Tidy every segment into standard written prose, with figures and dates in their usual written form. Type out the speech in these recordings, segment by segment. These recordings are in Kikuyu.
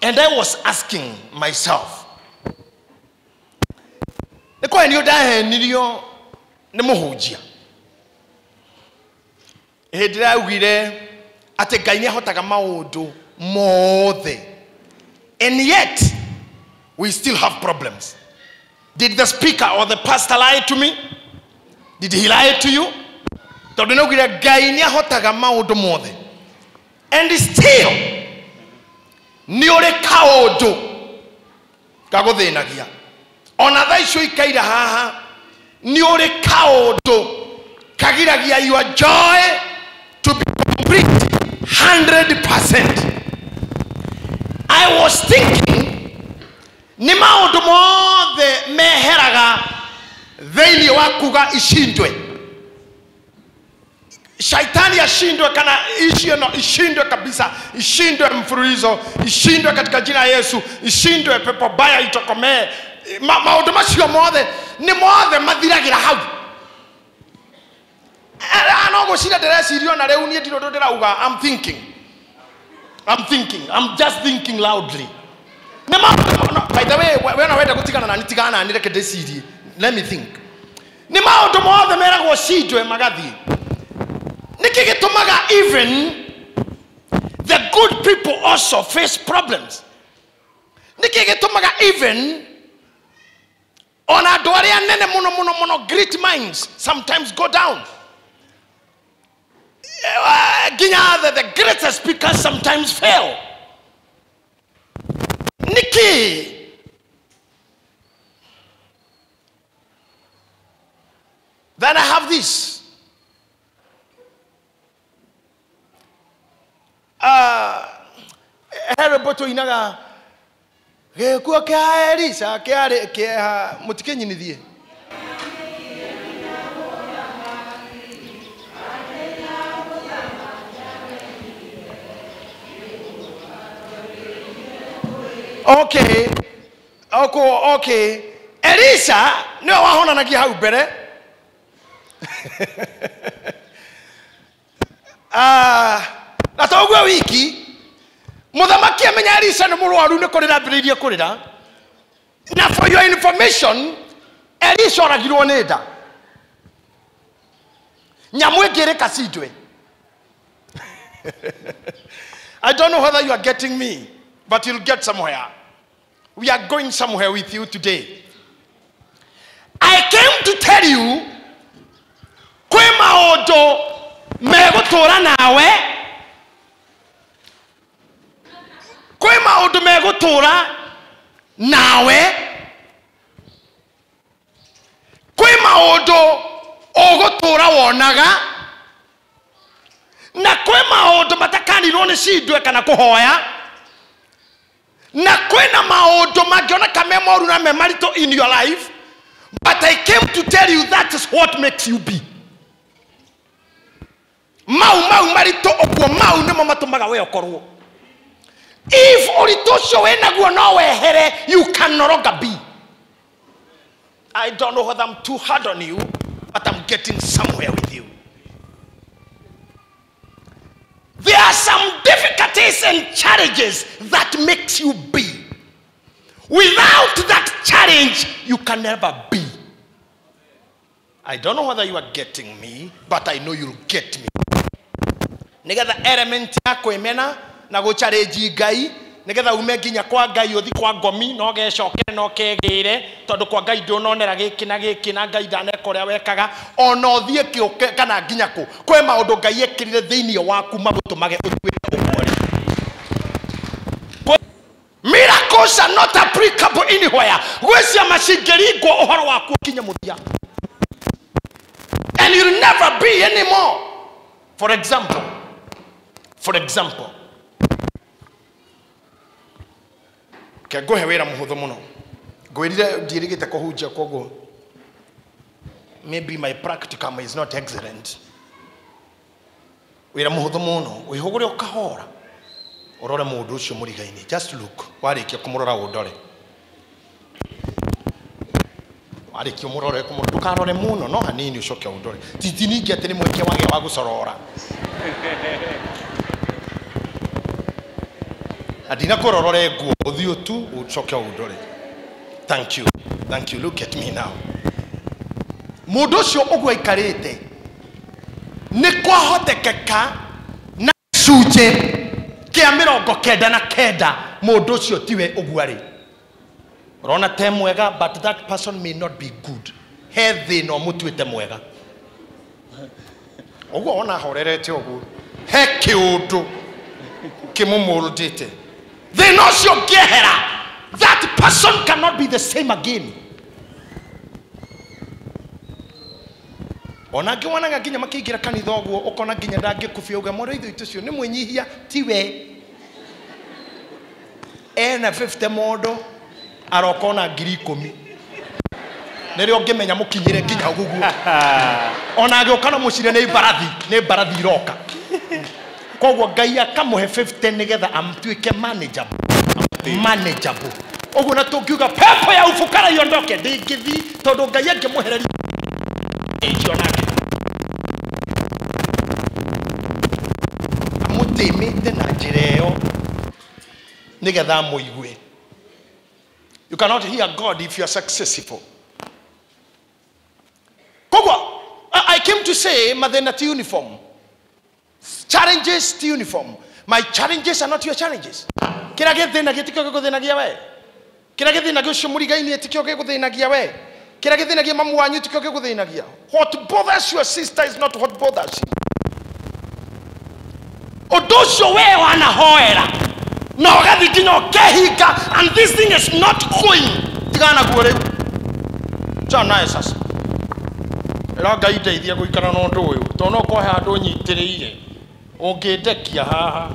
And I was asking myself, nĩ kũhenio ndahenirio nĩ mũhunjia hĩndĩ ĩrĩa augire atĩ Ngai nĩ ahotaga maũndũ mothe, and yet we still have problems. Did the speaker or the pastor lie to me? Did he lie to you? Tondũ nĩ augire Ngai nĩ ahotaga maũndũ mothe, and still nĩ ũrĩ kaũndũ gagũthĩnagia. Ona thaa icio ikaira haha nĩ ũrĩ kaũndũ kagiragia your joy to be complete 100%. I was thinking nĩ maũndũ mothe meheraga thĩinĩ wa kuga ishindwe, shaitani ashindwe, kana ishi no ishindwe kabisa, ishindwe mfululizo, ishindwe katika jina la Yesu, ishindwe pepo baya itokomee. Maũndũ macio mothe nĩ mothe mathiragĩra hau. No gwĩciria ndĩreciria ona rĩu niĩ ndirĩ ũndũ ndĩrauga. I'm thinking, I'm thinking, I'm just thinking loudly. Nĩ maũndũ no, by the way, we no wenda gũtigana nani, tigana nani, reke ndĩcirie. Let me think. Nĩ maũndũ mothe meragwo cindwe magathiĩ. Nĩkĩ gĩtũmaga even the good people also face problems? Nĩkĩ gĩtũmaga even ona andũ arĩa nene mũno mũno mũno, great minds, sometimes go down? Nginya the greatest speakers sometimes fail. Nĩkĩ? Then I have this. He rwĩmbo tũinaga, gĩkuũ kĩa Elisha kĩarĩ kĩeha, mũtikĩnyinithie. Okay. Okay, okay. Elisha nĩwe wahonanagia hau mbere. Na toguo wiki mũthamaki amenya Elisha nĩ mũrwaru, nĩ kũrĩra ambĩrĩirie kũrĩra. Na for your information, Elisha oragirwo nĩ nda. Nyamũ ĩngĩ ĩrĩ kacindwe. I don't know whether you are getting me, but you'll get somewhere. We are going somewhere with you today. I came to tell you, kwĩ maũndũ megũtũũra nawe, kwĩ maũndũ megũtũũra nawe, kwĩ maũndũ ũgũtũũra wonaga, na kwĩ maũndũ matakanirwo nĩ cindwe kana kũhoya, na kwĩna maũndũ mangĩoneka me moru na me maritũ in your life, but I came to tell you that is what makes you be. Mau mau maritũ ũguo, mau nĩmo matũmaga we ũkorwo. If ũritũ ũcio wĩnaguo no wehere, you can no longer be. I don't know whether I'm too hard on you, but I'm getting somewhere with you. There are some difficulties and challenges that makes you be. Without that challenge, you can never be. I don't know whether you are getting me, but I know you'll get me. Nigetha element ya kwĩmena na gũchallenge Ngai, nigetha ume nginya kwa Ngai ũthi kwa ngomi no gecokere no kegĩre, tondũ kwa Ngai ndũnonera gĩkĩ na gĩkĩ na Ngai ndaneka ũrĩa wekaga, ona ũthiĩ kĩ kana nginya kũ, kwĩ maũndũ Ngai ekĩrire thĩinĩ waku magũtũmage ũtuĩke ũguo. Miracles are not applicable anywhere. Gwĩ ciama cingĩringwo ũhoro waku ũkinye mũthia, and you'll never be anymore. For example, ke ngũhe wĩra mũhũthũ mũno. Ngwĩrire ndiĩrĩgĩte kũhunjia, koguo maybe my practicum is not excellent. Wĩra mũhũthũ mũno, wĩhũgũre ũkahora, ũrore mũndũ ũcio mũriga-inĩ. Just look. Warĩkia kũmũrora ũndore. Warĩkia ũmũrore, kũmũrora, ndũkarore mũno, no hanini ũcoke ũndore. Ti ningĩ atĩ nĩ mweke wagĩa wa gũcorora. Na ndinakwĩra ũrore nguo, ũthiũ tu ũcoke ũndore. Thank you. Thank you. Look at me now. Mũndũ ũcio ũguo aikarĩte nĩ kwahotekeka na gĩcunjĩ kĩa 99 mũndũ ũcio tiwe ũguo arĩ. Ũrona te mwega, but that person may not be good. He thĩna ũmũtuĩte mwega. Ũguo wona ahorerete ũguo, he kĩũndũ kĩmũmũrũndĩte. Thĩna ũcio ũngĩehera, that person cannot be the same again. Ona angĩ wonaga nginya makĩingĩra kanitha ũguo, ũkona nginya ndangĩkubia uga mũrũ ithe witũ ũcio nĩ mwĩnyihia, tiwe. Ena 50 mũndũ aroka ona 10,000. Nĩrĩo ũngĩmenya mũkinyĩre nginya ũguo. Ona agĩũka na mũcire nĩ mbarathi, nĩ mbarathi iroka. Koguo Ngai akamũhe 50 nĩgetha amtuĩke manageable. Manageable. Ũguo na tũngiuga pepo ya ufukara iondoke, ndĩngĩthiĩ tondũ Ngai angĩmũhereria ĩngĩ onake. Amũtĩmĩte na njĩra ĩyo nĩgetha amũigue. You cannot hear God if you are successful. Koguo, I came to say mathĩna ti uniform. Challenges ti uniform. My challenges are not your challenges. Kĩrĩa gĩthĩnagia tikĩo gĩgũthĩnagia we. Kĩrĩa gĩthĩnagia ũcio mũrigainie tikĩo gĩgũthĩnagia we. Kĩrĩa gĩthĩnagia mamu wanyu tikĩo gĩgũthĩnagia. What bothers your sister is not what bothers you. Ũndũ ũcio we wanahoera na ũgathiĩ nginya ũkehinga, and this thing is not going. Tigana naguo rĩu. Chana naye sasa. Ĩra Ngai ndeithia gũikara na ũndũ ũyũ, tondũ no ũkorwo he handũ ũnyitĩrĩire. Ũngĩndekia haha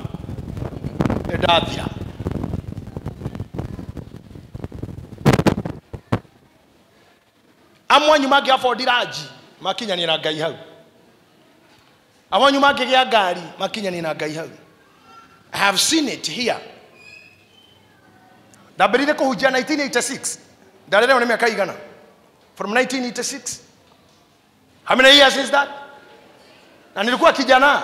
nĩ ndathira. Amwe anyu mangĩ afford ranji makinyanie na Ngai hau. Amwe anyu mangĩgĩa ngari makinyanie na Ngai hau. I have seen it here. Ndambĩrĩirie kũhunjia 1986. Ndarereo nĩ mĩaka igana? From 1986. How many years is that? Na nilikuwa kijana.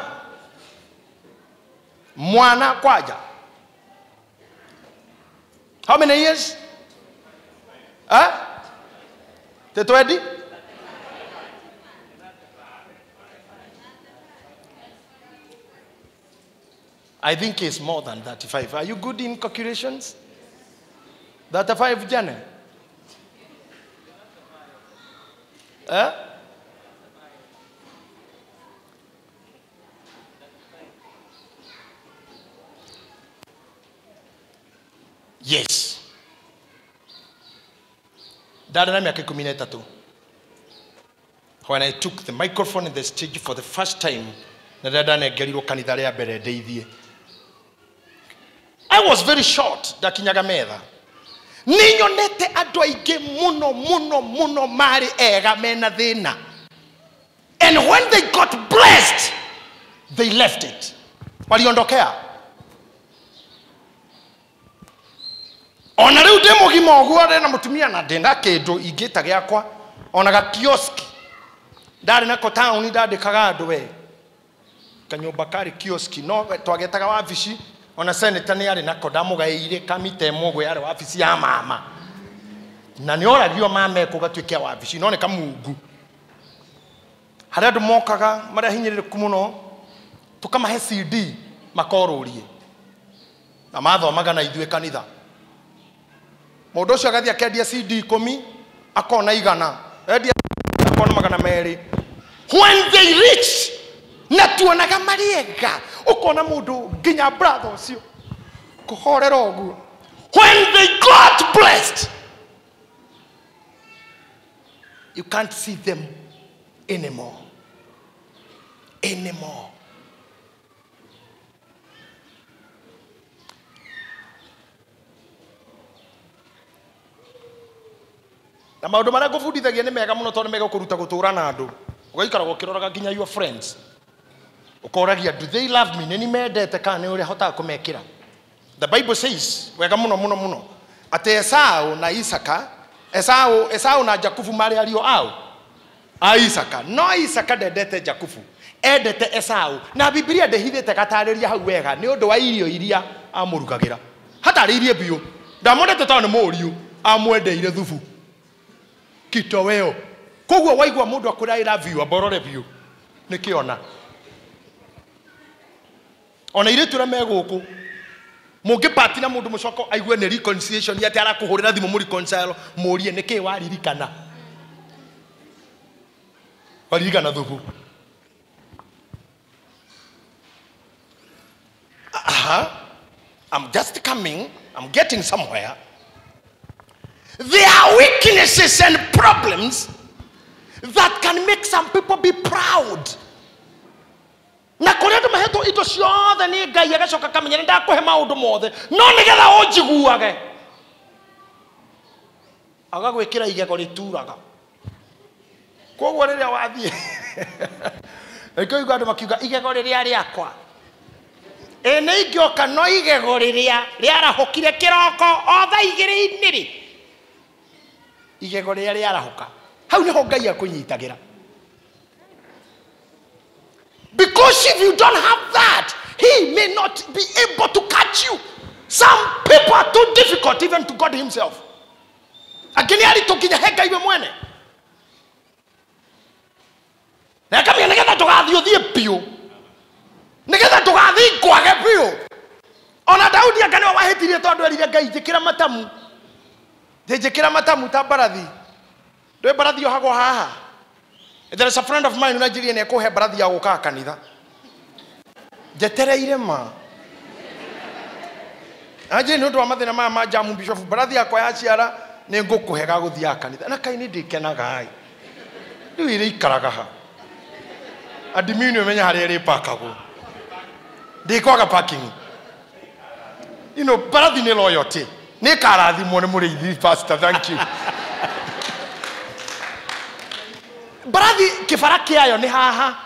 Mwana kwaja. How many years? Huh? Tetwedi? I think it's more than 35. Are you good in calculations? 35, Jane? Eh? Yes. Ndarĩ na mĩaka 13. When I took the microphone in the stage for the first time, na rĩrĩa ndanengerirwo kanitha rĩa mbere ndeithie. I was very short, ndakinyaga metha. Nĩ nyonete andũ aingĩ mũno mũno mũno marĩ ega mena thĩna. And when they got blessed, they left it. Waliondokea. Ona rĩu ndĩ mũgima ũguo ndĩ na mũtumia na ndĩna kĩndũ ingĩta gĩakwa, ona ga kioski. Ndarĩ nako taũni ndandĩkaga andũ we. Kanyũmba karĩ kioski, no twagetaga wabici, ona senator nĩ arĩ nako ndamũgaĩire kamita ĩmwe ũguo yarĩ wabici ya mama. Na nĩ oragio mama ekũ gatuĩke wabici, no nĩ kamungu. Harĩa andũ mokaga marĩa hinyĩrĩrĩku mũno, tũkamahe CD makorũrie. Na mathomaga na ithuĩ kanitha. Mũndũ ũcio agathiĩ akendia CD 10, akona 100, endia akona 200. When they reach, na tuonaga marĩ ega, ũkona mũndũ nginya brother ũcio kũhorera ũguo. When they got blessed, you can't see them anymore. Anymore. Na maũndũ marĩa ngũbundithagia nĩ mega mũno tondũ nĩ megũkũruta gũtũũra na andũ. Ũgaikaraga ũkĩroraga nginya your friends. Ũkoragia, do they love me? Nĩ nĩmendete kana nĩ ũrĩa hotaga kũmekĩra? The Bible says, wega mũno mũno mũno, atĩ Esau na Isaka, Esau na Jakubu marĩ ariũ ao a Isaka. No Isaka ndendete Jakubu, endete Esau. Na Bibilia ndĩhithĩte gatarĩria hau wega nĩ ũndũ wa irio iria amũrugagĩra. Hatarĩirie biũ. Ndamwendete tondũ nĩ mũriũ, amwendeire thubu. Kitoweo. Koguo waigua mũndũ akwĩra I love you, amba ũrore biũ. Nĩkĩona. Ona airĩtu arĩa me gũkũ, mũngĩpati na mũndũ mũcoko aigue nĩ reconciliation atĩ arakũhũrĩra thimũ mũreconcile, mũrie nĩkĩĩ waririkana. Waririkana thubu. I'm just coming. I'm getting somewhere. There are weaknesses and problems that can make some people be proud. Na kũrĩa andũ mahetwo indo ciothe nĩ Ngai agacoka akamenya nĩ ndakũhe maũndũ mothe no nĩgetha ũnjiguage agagwĩkĩra igego rĩturaga. Koguo rĩrĩa wathiĩ ĩkĩigua andũ makiuga igego rĩrĩa rĩakwa ĩ nĩ ingĩoka no igego rĩrĩa rĩarahũkire kĩroko o thaa igĩrĩ-inĩ rĩ igego rĩrĩa rĩarahũka hau nĩho Ngai akũnyitagĩra. Because if you don't have that, he may not be able to catch you. Some people are too difficult even to God himself. Angĩ nĩ aritũ nginya he Ngai we mwene. Na akamenya nĩgetha ndũgathiĩ ũthiĩ biũ. Nĩgetha ndũgathiĩ ngwage biũ. Ona Daudi anga nĩwe wahĩtirie tondũ erire Ngai njĩkĩra matamu. Njĩkĩra matamu ta mbarathi. Ndũĩ mbarathi yohagwo haha. There is a friend of mine unanjirie nĩ ekũhe mbarathi ya gũkaga kanitha. Njetereire ma. Anjirie nĩ ũndũ wa mathĩna maya ma jamu bishop mbarathi yakwa yaciara nĩ ngũkũhe ga gũthiaga kanitha. Na kaĩ nĩ ndĩkenaga ĩ. Rĩu ĩrĩikaraga ha. Admin ũmenye harĩa ĩrĩpakagwo. Ndĩkwaga parking. You know, mbarathi nĩ loyalty. Nĩ ĩkarathimwo nĩ mũrĩithi pastor, thank you. Mbarathi kĩbara kĩayo nĩ haha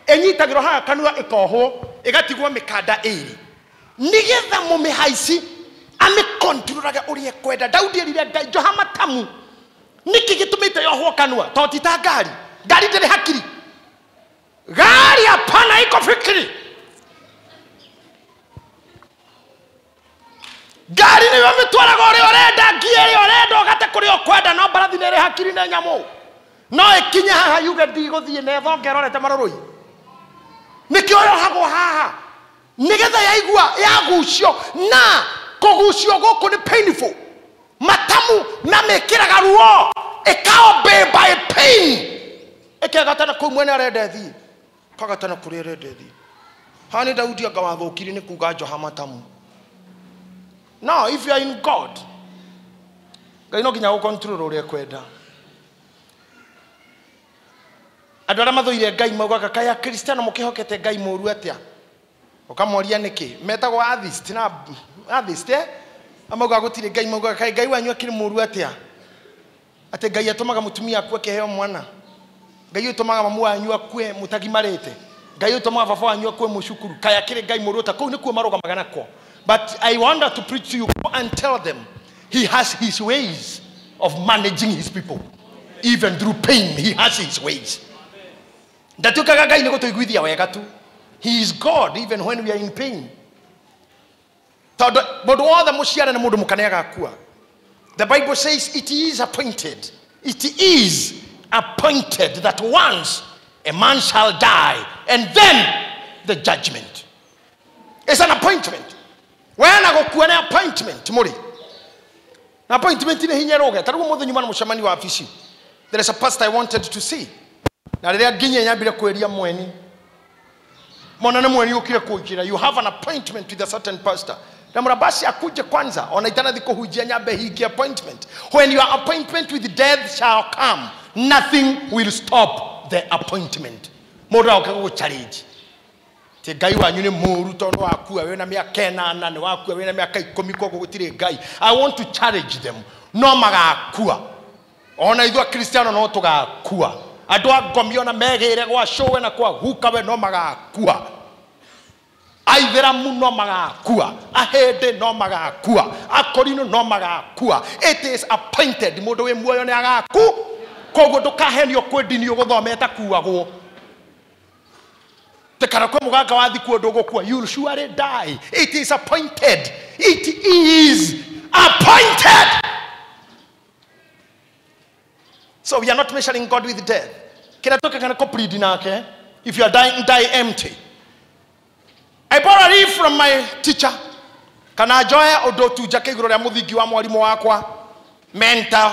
ĩnyitagĩrwo haha kanua ĩkohwo ĩgatigwo mĩkanda ĩrĩ nĩgetha mũmĩhaici amĩkontrolage ũrĩa ekwenda. Daudi erire Ngai njoha matamu nĩkĩ gĩtũmĩte yohwo kanua tondũ ti ta ngari. Ngari ndĩrĩ hakiri. Gari hapana iko fikiri. Ngari nĩyo mĩtwaraga ũrĩa ũrenda ngia ĩrĩa ũrenda ũgate kũrĩa ũkwenda no mbarathi nĩ ĩrĩ hakiri nĩ nyamũ. No ĩkinye haha yuge ndigũthiĩ na ĩthonge ĩrorete marũrũi. Nĩkĩo yohagwo haha nĩgetha yaigua yagucio na kũgucio gũkũ nĩ painful. Matamu na mĩkĩraga ruo ĩkaobey by pain. Ĩkegatana kũu mwene arenda ĩthiĩ kagatana kũrĩa arenda ĩthiĩ. Haha nĩ Daudi anga wathũkirie nĩ kuga njoha matamu. Now if you are in God, Ngai no nginya gũcontrol ũrĩa ekwenda. Andũ arĩa mathũire Ngai maugaga kaĩ Akristiano mũkĩhokete Ngai mũũru atĩa? Ũkamoria nĩkĩ? Metagwo atheist na atheist eh? Amaugaga gũtirĩ Ngai maugaga kaĩ Ngai wanyu akĩrĩ mũũru atĩa? Atĩ Ngai atũmaga mũtumia akue akĩheo mwana. Ngai ũtũmaga mamu wanyu akue mũtagimarĩte. Ngai ũtũmaga baba wanyu akue mũcukuru. Kaĩ akĩrĩ Ngai mũũru atĩa? Kũu nĩkuo marũgamaga nakuo. But I want to preach to you, go and tell them he has his ways of managing his people. Even through pain, he has his ways. Ndatuĩkaga Ngai nĩ gũtũiguithia wega tu. He is God even when we are in pain. Tondũ mũndũ wothe mũciare nĩ mũndũ mũka nĩ agakua. The Bible says it is appointed. It is appointed that once a man shall die and then the judgment. It's an appointment. Wena gũkua nĩ appointment mũrĩ. Na appointment nĩ hinya rũge. Ta rĩu ũmũthĩ nyuma na mũcemanio wa wabici. There is a pastor I wanted to see. Na rĩrĩa nginya nyambire kwĩria mweni. Mwana nĩ mweni ũkire kũnjĩra, you have an appointment with a certain pastor. Na mũrabasi akuje kwanza, ona itanathi kũhunjia nyambe hingie appointment. When your appointment with death shall come, nothing will stop the appointment. Mũndũ agoka gũgũ-challenge. Ti Ngai wanyu nĩ mũũru tondũ wakua wĩna mĩaka ĩnana, nĩ wakua wĩna mĩaka ikũmi, koguo gũtirĩ Ngai. I want to challenge them. No magakua. Ona ithuĩ Akristiano no tũgakua. Andũ a ngomi ona megĩre gwa cũwe na kwa gukawe no magakua. Aithĩramu no magakua. Ahĩndĩ no magakua. Akorino no magakua. It is appointed. Mũndũ wĩ muoyo nĩ agaku. Koguo ndũkahenio kwĩ ndini ũgũthomete kuagwo. Tekara kwa muganga wathi kuo ndũgũkua. You will surely die. It is appointed. It is appointed. So we are not measuring God with death. Kira toka kana ko plead nake. If you are dying, die empty. I borrow a leaf from my teacher. Kana njoe undu tu njake iguru ria muthingi wa mwarimu wakwa mentor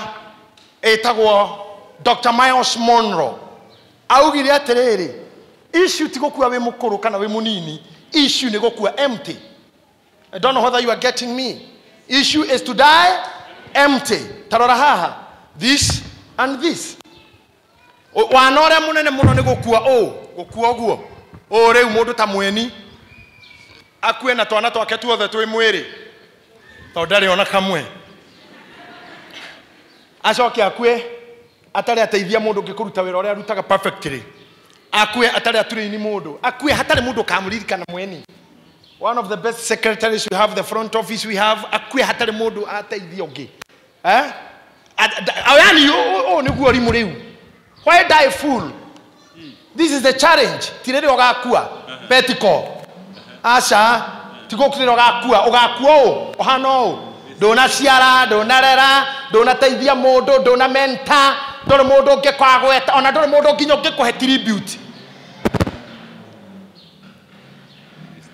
etagwo Dr. Miles Monroe. Augire atiriri, issue ti gukua wi mukuru kana wi munini, issue ni gukua empty. I don't know whether you are getting me. Issue is to die empty. Tarora haha, this and this. Wana uria munene muno ni gukua uu, gukua uguo. Uu riu mundu ta mweni akue na twana twake tuothe twi mwiri tondu ndari ona kamwe, acoke akue atari ateithia mundu ungi kuruta wira uria arutaga perfectly, akue atari aturaini mundu, akue hatari mundu kamuririkana mweni. One of the best secretaries we have, the front office we have, akue hatari mundu ateithia ungi. Eh, yani o niguo rimu riu. Why die fool? This is the challenge. Tiriri ugakua petiko aca tigũkĩrĩra ũgakua, ũgakua ũũ ũhana ũũ, ndũnaciara, ndũnarera, ndũnateithia mũndũ, ndũnamenta, ndũrĩ mũndũ ũngĩkwagweta, ona ndũrĩ mũndũ nginya ũngĩkũhe tribute,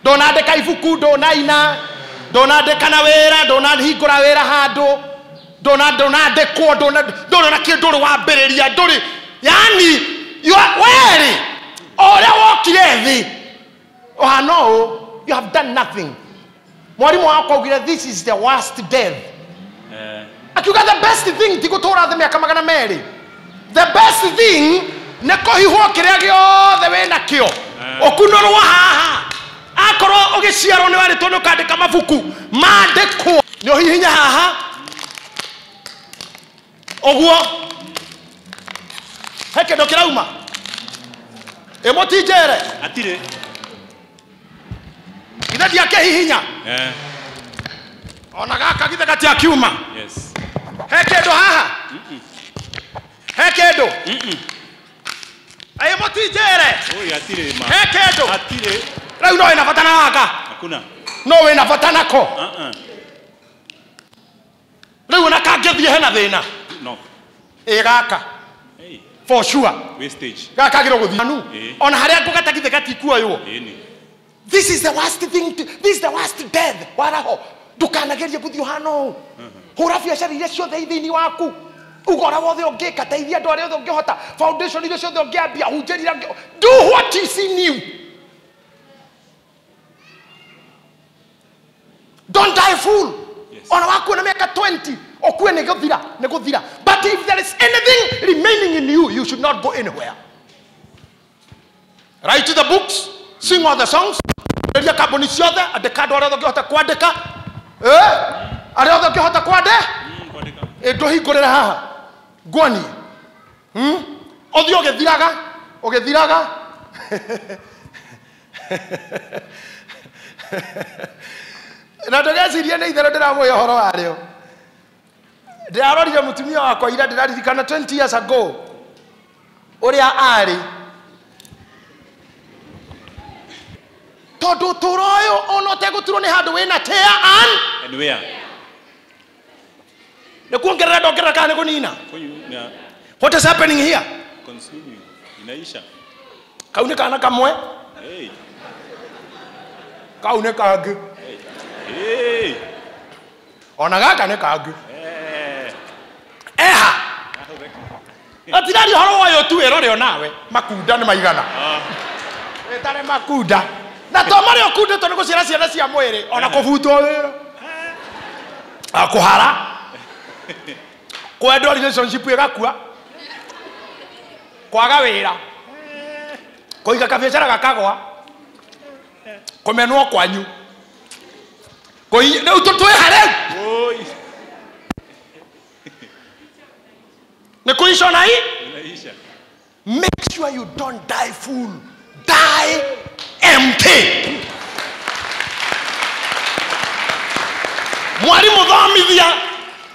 ndũnandĩka ibuku, ndũnaina, ndũnandĩka na wĩra, ndũnahingũra wĩra handũ, ndũnandĩkwo, ndũrĩ na kĩndũ ndũrĩ wambĩrĩria, ndũrĩ yani werĩ o ũrĩa wokire thĩ ũhana ũũ. You have done nothing. Mwalimu wako augire this is the worst death. Akiuga the best thing ti gũtũra thĩ mĩaka magana merĩ. The best thing nĩ kũhihwo kĩrĩa gĩothe wĩnakĩo, ũkunũrwo haha. Akorwo ũgĩciarwo nĩ warĩtwo nĩ ũkandĩka mabuku mandĩkwo, nĩ ũhihinya haha ũguo, he kĩndũ kĩrauma ĩmũtinjere Atire. Githe ndiakĩhihinya? Ona gaka githe gatiakiuma? Yes. He kĩndũ haha? He kĩndũ? Ĩ mũtinjere? Oi, atire ma. He kĩndũ? Atire. Rĩu no wĩna bata na gaka? Hakuna. No wĩna bata nako? Rĩu ona kangĩthiĩ hena thĩna? No. Ĩ gaka. Hey. For sure. Wastage. Gaka kagĩrwo gũthiĩ. Ona harĩa ngũgata githe gatikuoywo. This is the worst thing. This is the worst death. Waraho. Ndukanagerie gũthiĩ ũhana ũũ. Hũra biacara iria ciothe thĩinĩ waku. Uga ũrĩa wothe ũngĩka, teithia andũ arĩa othe ũngĩhota, foundation iria ciothe ũngĩambia, hunjĩria ũngĩ. Do what is in you. Don't die fool. Yes. Ona waku na mĩaka 20, ũkue nĩ gũthira, nĩ gũthira. But if there is anything remaining in you, you should not go anywhere. Write the books, sing all the songs. Ria kambuni ciothe, andĩka andũ arĩa othe ũngĩhota kwandĩka. Arĩa othe ũngĩhota kwandĩka. Ndũhingũrĩre haha. Nguonie. Ũthiĩ ũgĩthiraga, ũgĩthiraga. Na ndũgecirie nĩ itherũ ndĩramwĩra ũhoro warĩo. Ndĩrarorire mũtumia wakwa ira, ndĩraririkana 20 years ago ũrĩa arĩ. Tondũ ũtũũro ũyũ ona ũtegũturwo nĩ handũ wĩna tear and wear. Nĩ kuongerera ndongerera kana nĩ kũnina? What is happening here? Consuming. Inaisha. Kau nĩ kana kamwe. Hey. Kau nĩ kangĩ. Hey. Ona gaka nĩ kangĩ. Hey. Eha. Atirari ũhoro wa ũyũ tu ĩrore onawe. Makunda nĩ maigana. Wĩtare makunda. Na to marĩa ũkundĩtwo nĩ gũciara ciana cia mwĩrĩ ona kũbutwo wĩra. Kũhara. Kwendwo relationship ĩgakua. Kwaga wĩra. Kũiga kabiacara gakagwa. Kũmenwo kwanyu. Rĩu tũtwĩha rĩu. Nĩ kũica ona hii? Make sure you don't die fool. Die empty. Mwarimu thomithia,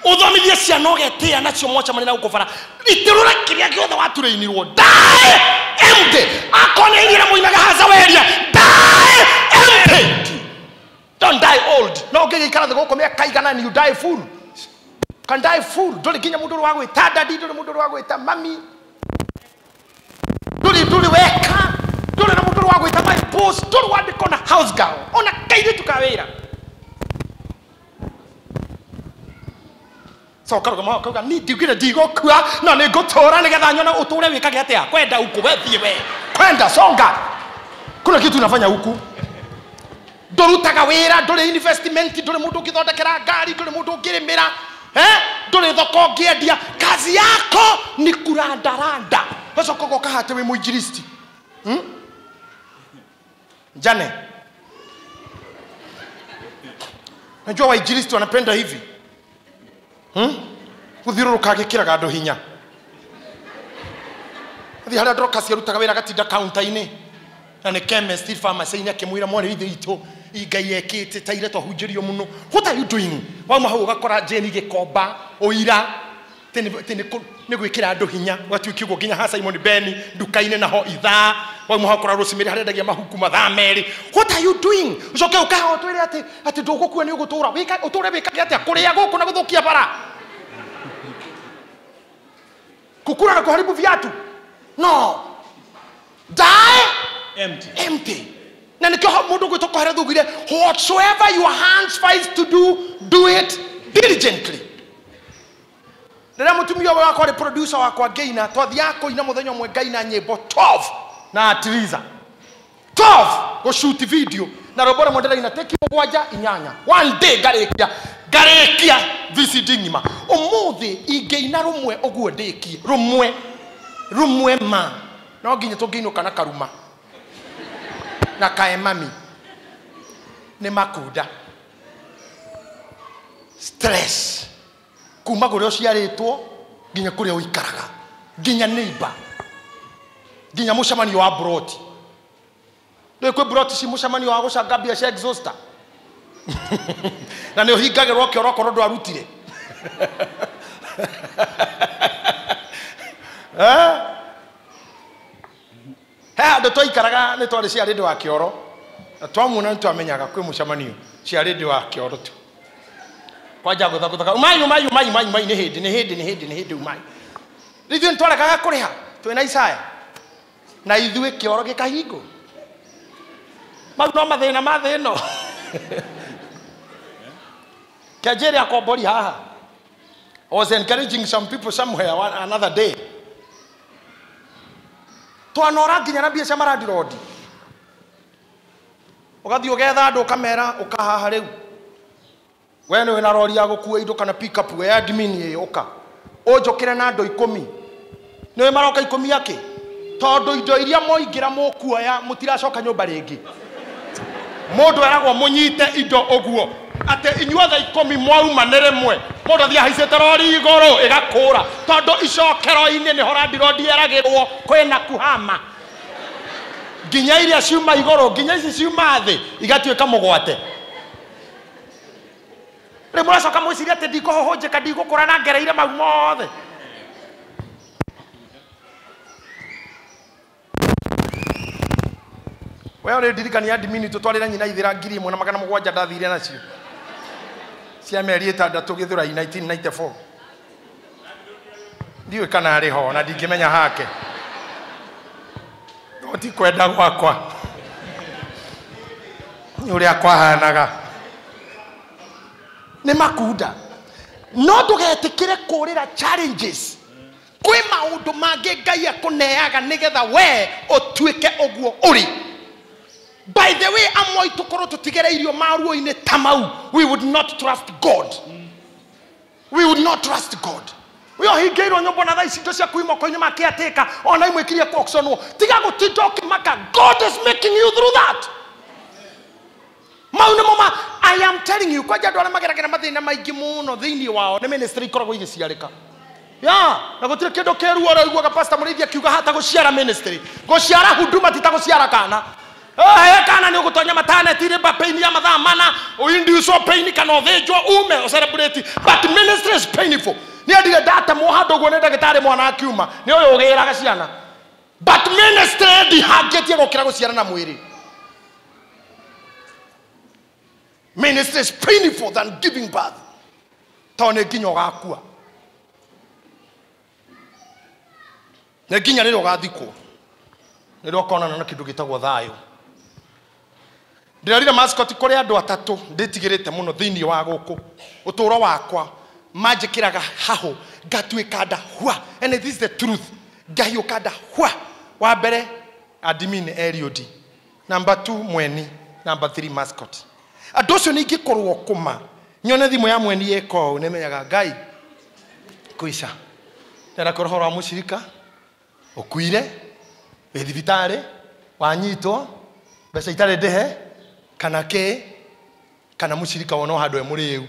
uthomithie ciana ũgetĩa nacio mwacemania na gũkũ bara. Itĩrũra kĩrĩa gĩothe waturĩinirwo. Die empty. Empty. Akone ile muinaga hazaweria. Die empty. Don't die old. No ngĩgĩikara thĩ gũkũ mĩaka igana and you die full. Can die full. Ndũrĩ nginya mũndũ wa gwĩta daddy, ndũrĩ mũndũ wa gwĩta mami. Ndũrĩ weka. Ndũrĩ na mũndũ wa gwĩta my boss, ndũrĩ wandĩkwo na house girl. Ona kairĩtu ka wĩra. So karuga kauga ni ndiugire ndigũkua no nĩ ngũtũra nĩgetha nyone ũtũre wĩkage atĩa. Kwenda huku we thiĩ we. Kwenda songa. Kuna kitu unafanya huku. Ndũrutaga wĩra, ndũrĩ investment, ndũrĩ mũndũ ũngĩthondekera ngari, ndũrĩ mũndũ ũngĩrĩmĩra, ndũrĩ thoko ũngĩendia. Kazi yako ni kurandaranda. Ũcoka ũgoka haha atĩ wĩ mũinjilisti. Jane. Najua wainjilisti wanapenda hivi. Gũthiũrũrũka agĩkĩraga andũ hinya. Athiĩ harĩa Dorcas arutaga wĩra agatinda counter-inĩ. Na nĩ chemist pharmacy-inĩ akĩmwĩra mwarĩ ithe witũ Ngai ekĩte ta ira twahunjĩrio mũno. What are you doing? Wauma hau ũgakora Jane gĩkomba ũira nĩ gwĩkĩra andũ hinya ũgatuĩka ũguo nginya ha Simon Ben nduka-inĩ naho ithaa. Wauma hau ũkora Rosemary harĩa endagia mahuku mathaa merĩ. What are you doing? Ũcoke ũkaha ũtwĩre atĩ ndũgũkua nĩ ũgũtũra. Ũtũre wĩkage atĩa? Kũrĩa gũkũ na gũthũkia bara. Kukura na kuharibu viatu. No. Die empty. Empty. Na nikio mundu gwitwo Kohelethu augire, whatsoever your hands finds to do, do it diligently. Rĩrĩa mũtumia ũyũ wakwa arĩ producer wakwa ngĩina, twathiaga kũina mũthenya ũmwe ngaina nyĩmbo 12 na Triza. 12 gũshoot video na rwĩmbo rũmwe ndĩraina teki mũgwanja inyanya. One day ngarĩkia VCD ng'ima. Ũmũthĩ ingĩina rũmwe ũguo ndĩkie, rũmwe ma. No nginya tũngĩinũka na karuma. Na kaemami nĩ makunda. Stress kuma kũrĩa ũciarĩtwo nginya kũrĩa ũikaraga, nginya neighbor, nginya mũcemanio wa broti. Ndũĩ kwĩ broti ci mũcemanio wa gũcanga mbia cia exhauster. Na nĩ ũhingagĩrwo kĩoro okorwo ndwarutire. He handũ twaikaraga nĩ twarĩ cia rĩndĩ wa kĩoro. Na twamuona nĩ twamenyaga kwĩ mũcemanio cia rĩndĩ wa kĩoro tu. Kwanja gũthagũthaga umai umai umai umai umai nĩ hĩndĩ nĩ hĩndĩ nĩ hĩndĩ nĩ hĩndĩ umai. Rĩu ithuĩ nĩ twaregaga kũrĩha twĩna Isaya. Na ithuĩ kĩoro gĩkahingwo. Mau no mathĩna ma thĩ ĩno. Kĩanjĩre akombori haha. I was encouraging some people somewhere another day. Twanora nginya na mbia cia marandirondi. Ũgathiĩ ũgetha andũ ũkamera ũkahaha rĩu. We nĩ wĩna rori ya gũkua indo kana pick up we admin ĩ ũka. Ũnjũkĩre na andũ 10. Nĩwe maroka 10 akĩ? Tondũ indo iria moingĩra mũkuoya mũtiracoka nyũmba rĩngĩ. Mũndũ eragwo mũnyite indo ũguo. Atĩ inyuothe 10 mwauma nĩ rĩmwe. Mũndũ athiĩ ahaicĩte rori igũrũ ĩgakũra. Tondũ icokero-inĩ nĩho randirondi eragĩrwo kwĩna kuhama. Nginya iria ciuma igũrũ, nginya ici ciuma thĩ igatuĩka mũgwate. Rĩu mũracoka mwĩcirie atĩ ndikũhũhũnjĩka, ndigũkũra na ngereire mau mothe. We ũrĩ ndirikania admin tũtwarĩre nyina ithĩra 1700 ndathire nacio. Cia mĩeri 6 Gĩthũrai 1994. Ndiũĩ kana arĩ ho na ndingĩmenya hake. No ti kwenda gwakwa. Nĩ ũrĩa kwahanaga. Nĩ makunda. No ndũgetĩkĩre kũũrĩra challenges. Kwĩ maũndũ mangĩ Ngai akũneaga nĩgetha we ũtuĩke ũguo ũrĩ. By the way, amwe aitũ korwo tũtigereirio maruo-inĩ ta mau, we would not trust God. We would not trust God. We ũhingĩirwo nyũmba na thaa ici indo ciaku imoko-inĩ ma caretaker, ona imwe ikirie kuauctionwo. Tiga gũtinda ũkĩmaka. God is making you through that. Mau nĩmo ma, I am telling you, kwanja andũ arĩa mageragĩra mathĩna maingĩ mũno thĩinĩ wao nĩ ministry ikoragwo igĩciarĩka. Ya, na gũtirĩ kĩndũ kĩruo ũraiguaga Pastor Mũrĩithi akiuga hata gũciara ministry. Gũciara huduma ti ta gũciara kana. Kana nĩ ũgũtonya maternity labour pain ya mathaa mana, ũinducwo pain kana ũthĩnjwo ume ũcelebrate. But ministry is painful. Nĩ endire ndatemwo handũ ũguo nĩ ndagĩtarĩ mwana akiuma. Nĩ ũyũ ũgĩraga ciana. But ministry ndihangĩtie gũkĩra gũciara na mwĩrĩ. Ministry is painful than giving birth. Tondũ nĩ nginya ũgakua. Nĩ nginya rĩrĩa ũgathikwo. Nĩrĩo ũkonana na kĩndũ gĩtagwo thayũ. Ndĩrerire mascot kũrĩ andũ atatũ ndĩtigĩrĩte mũno thĩinĩ wa gũkũ ũtũũro wakwa manjĩkĩraga hahũ ngatuĩka nda hwa, and this is the truth, ngahiũka nda hwa. Wa mbere admin Eliud, number 2 Mweni, number 3 mascot. Andũ acio nĩ ingĩkorwo kũma nyone thimũ ya Mweni ĩko nĩmenyaga Ngai kũica ndĩrenda kũrora ũhoro wa mũcirika ũkuire wĩ thibitarĩ wanyitwo mbeca itarĩ ndĩhe kana kĩ kana mũcirika wona handũ e mũrĩu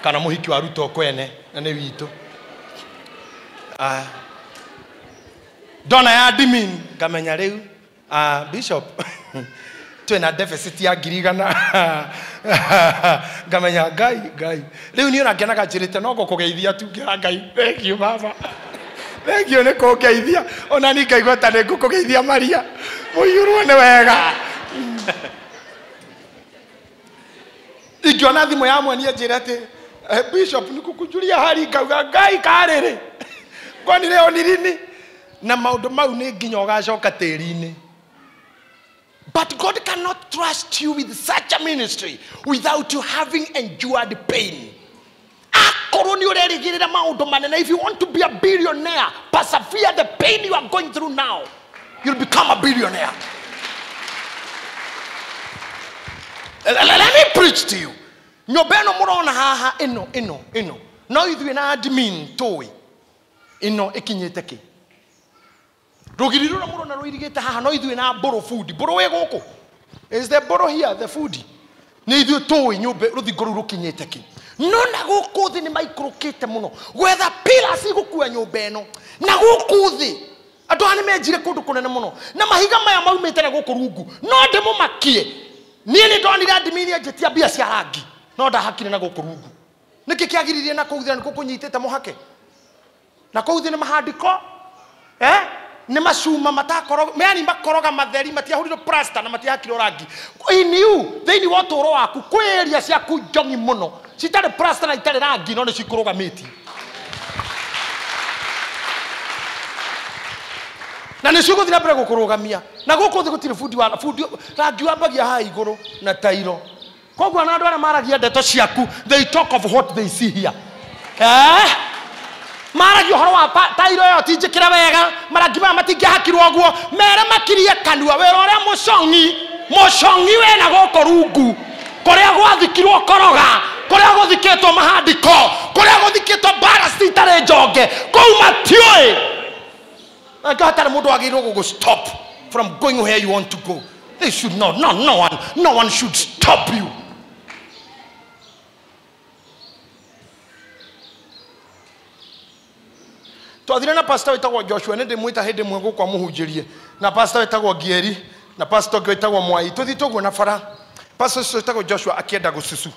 kana mũhiki wa Ruto kwene na nĩ witũ. Ndona ya admin ngamenya rĩu bishop twĩna deficit ya 100,000 ngamenya Ngai Ngai rĩu niĩ ona ngenaga njĩrĩte no ngũkũgeithia tu ngĩra Ngai thank you baba, thank you nĩ kũngeithia ona niĩ ngaigua ta nĩ ngũkũgeithia Maria mũiyũrwo nĩ wega. Ingĩona thimũ ya Mweni anjĩre atĩ bishop nĩkũkũnjuria hari ngauga Ngai karĩrĩ ngonire onirini na maũndũ mau nĩ nginya ũgacoka tĩri-inĩ. But God cannot trust you with such a ministry without you having endured pain. Akorwo nĩ ũrerĩgĩrĩra maũndũ manene, if you want to be a billionaire, persevere the pain you are going through now. You'll become a billionaire. Let me preach to you. Nyũmba ĩno mũrona haha ĩno ĩno ĩno no ithuĩ na admin tũĩ ĩno ĩkinyĩte kĩ. Rũgiri rũrĩa mũrona rũirigĩte haha no ithuĩ na mbũrũ bundi. Mbũrũ wĩ gũkũ? Is the mbũrũ here, the bundi? Nĩ ithuĩ tũĩ nyũmba rũthingo rũu rũkinyĩte kĩ. No na gũkũ thĩ nĩ maikũrũkĩte mũno gwetha pillars igũkua nyũmba ĩno. Na gũkũ thĩ andũ aya nĩ menjire kũndũ kũnene mũno na mahiga maya maumĩte na gũkũ rungu. No ndĩmũmakie niĩ nĩ ndonire admin anjĩtia mbia cia rangi no ndahakire na gũkũ rungu. Nĩkĩ kĩagiririe na kũu thĩ na nĩkuo kũnyitĩte mũhake? Na kũu thĩ nĩ mahandĩko nĩ macuma matakoroga, yani makoroga matheri matiahũrirwo plaster na matiahakirwo rangi. Iniu thĩinĩ wa ũtũũro waku kwĩ area ciaku njongi mũno citarĩ plaster na itarĩ rangi no nĩ cikũrũgamĩtie. Na nĩ cigũthiĩ na mbere gũkũrũgamia. Na gũkũ thĩ gũtirĩ bundi wa bundi rangi wambagia haha igũrũ na tairo. Koguo na andũ arĩa maragia ndeto ciaku they talk of what they see here. Maragia ũhoro wa tairo ĩyo ti njĩkĩre wega, marangi maya matingĩhakirwo ũguo, mere makirie kanua wĩra ũrĩa mũcong'i mũcong'i wĩna gũkũ rungu kũrĩa gwathikirwo koroga kũrĩa gũthikĩtwo mahandĩko kũrĩa gũthikĩtwo mbara citarĩ njonge kũu matiũĩ. Hatarĩ mũndũ wagĩrĩirwo gũgũ stop from going where you want to go. They should not, no, no one, no one should stop you. Twathire na pastor wĩtagwo Joshua nĩ ndĩmwĩta hĩndĩ ĩmwe gũkũ amũhunjĩrie na pastor wĩtagwo Ngieri na pastor ũngĩ wĩtagwo Mwai tũthiĩte ũguo na bara. Pastor ũcio wĩtagwo Joshua akĩenda gũcucu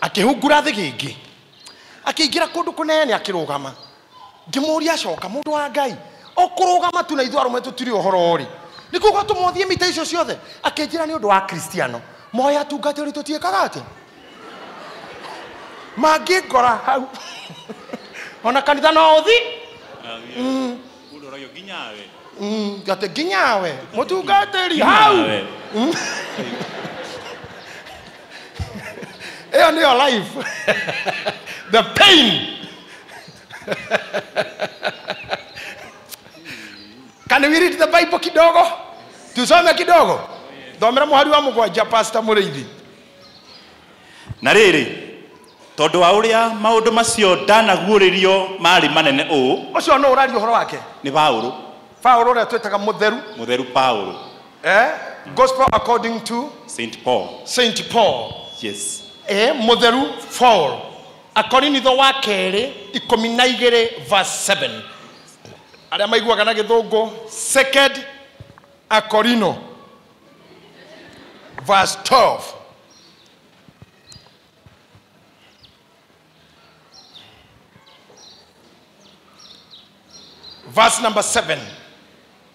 akĩhungura thĩgĩngĩ akĩingĩra kũndũ kũnene akĩrũgama. Ngĩmũria acoka mũndũ wa Ngai ũkũrũgama tu na ithuĩ arũme tũtirĩ ũhoro rĩ nĩkuo gwatũma ũthiĩ mita icio ciothe. Akĩnjĩra nĩ ũndũ wa Kristiano moya atungatĩri tũtiĩkaga atĩa mangĩngora hau ona kanitha no ũthi Mũndũ oragio nginyawe atĩ nginyawe mũtungatĩri hau ĩyo nĩyo life the pain. Can we read the Bible kidogo? Tusome kidogo. Thomera mũhari wa 7 Pastor Mũrĩithi. Na rĩrĩ tondũ wa ũrĩa maũndũ macio ndanaguũrĩrio marĩ manene ũũ. Ũcio no ũraria ũhoro wake? Nĩ Paũlũ. Paũlũ ũrĩa twĩtaga mũtheru. Mũtheru Paũlũ. Gospel according to Saint Paul. Saint Paul. Yes. Mũtheru Paul. Akorinitho wa kerĩ 12 verse 7. Arĩa maiguaga na gĩthũngũ Second Akorino verse 12. Verse number 7.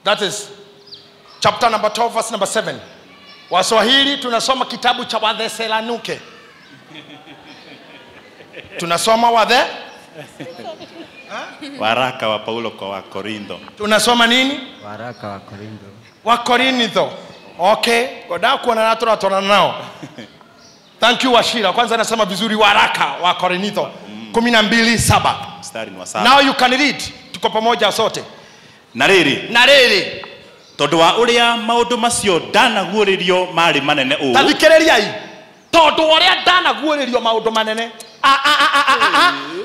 That is chapter number 12 verse number 7. Waswahili tunasoma kitabu cha Wathesalonike. Tunasoma wathe? Waraka wa Paulo kwa Wakorintho. Tunasoma nini? Waraka wa Korintho. Wakorintho. Okay, goda kuona na turatona nao. Thank you Washira. Kwanza nasema vizuri waraka wa Korintho 12:7. Mstari ni wa 7. Now you can read. Tuko pamoja sote. Na riri. Na riri. Tondu wa uria maundu macio ndanaguũrĩrio marĩ manene ũũ. Tathikĩrĩriai. Tondu uria ndanaguũrĩrio maundu manene.